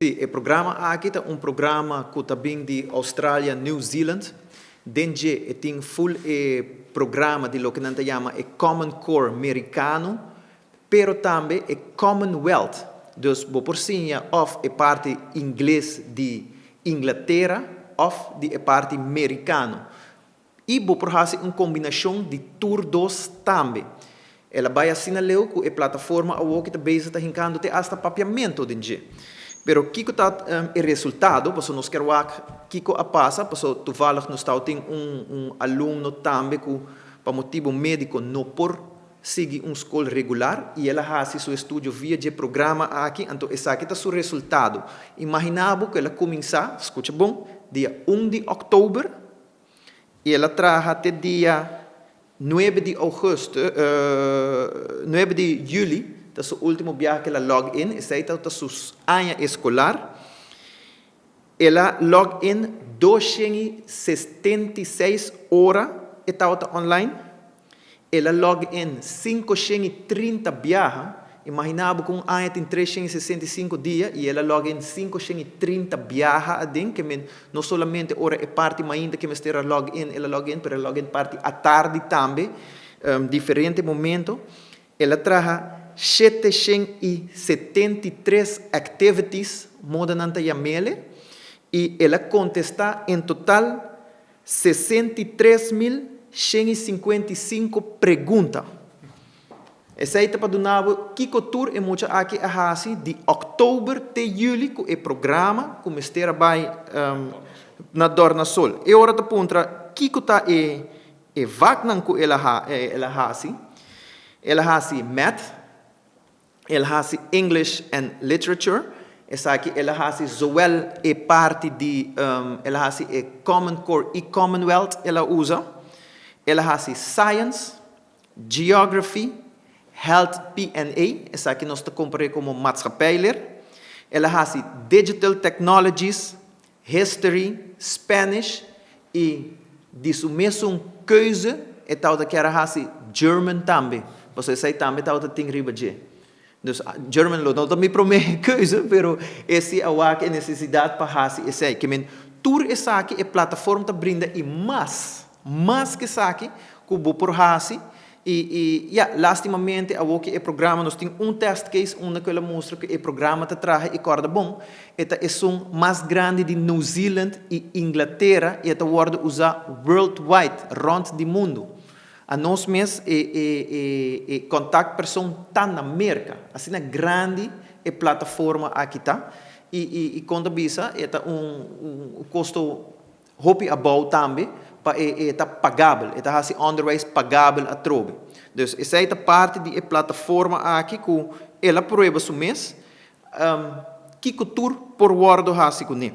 Si, e programa aki ta un programa ku ta bin di Australia, New Zealand. Den dje e tin full e programa di loke nan ta yama e Common Core merikano, pero tambe e Commonwealth. Dus bo por siña òf e parti ingles di Inglatera òf di e parti merikano. I bo por hasi un kombinashon di tur dos tambe. El a bai asina leu ku e plataforma awor ku ta bezig ta hinkando te asta papiamentu den dje. Pero kiko ta e resultado? Pasobra nos kier wak kiko a pasa, pasobra toevallig nos tabatin un alumno tambe ku pa motibu médiko no por sigui un skol regular i el a hasi su estudio via dje programa aki, anto esaki ta su resultado. Imaginá bo ku el a kuminsá, skucha bon, dia 1 di òktober i el a traha te dia 9 di ougùstùs, 9 di yüli ta su último biaha ku el a log in, esei ta su aña eskolar. El a log in 276 ora e tabata online. El a log in 530 biaha. Imaginá bo ku un aña tin 365 dia i el a log in 530 biaha aden, ke men no solamente ora e parti mainta ku mester a log in, el a log in, pero el a log in parti atardi tambe, diferente momento. El a traha 773 activities, moda nan ta yam'é, i el a kontestá en total 63.155 pregunta. Esei ta pa duna bo kiko tur e mucha aki a hasi di òktober te yüli ku e programa ku mester a bai na Dornasol. E ora ta puntra kiko ta e vaknan ku el a hasi. El a hasi math, el a hasi English and Literature, esaki el a hasi zowel e parti di el a hasi e Common Core i Commonwealth el a usa, el a hasi Science, Geography, Health PNA, esaki nos ta kompar'é komo maatschappijleer, el a hasi Digital Technologies, History, Spanish i di su mesun keuze e tabata kier a hasi German tambe, pasobra esei tambe tabata tin riba dje. Dus German lo no ta mi promé keuze, pero e si a wak e nesesidat pa hasi esei. Ke men tur esaki e plataforma ta brinda i mas, mas ke esaki ku bo por hasi. I ya, lastimamente awor ku e programa nos tin un test case unda ku el a mustra ku e programa ta traha i kòrda bon, e ta esun mas grandi di New Zealand i Inglatera i e ta wòrdu usá worldwide, rònt di mundu. Anos mes e kontaktperson ta na Merka. Asina grandi e plataforma aki ta. I kon ta bisa e ta un kosto hopi abou tambe pa e ta pagabel. E ta hasi onderwijs pagabel atrobe. Dus esei ta parti di e plataforma aki ku el a prueba su mes kiko tur por wòrdu hasi kuné.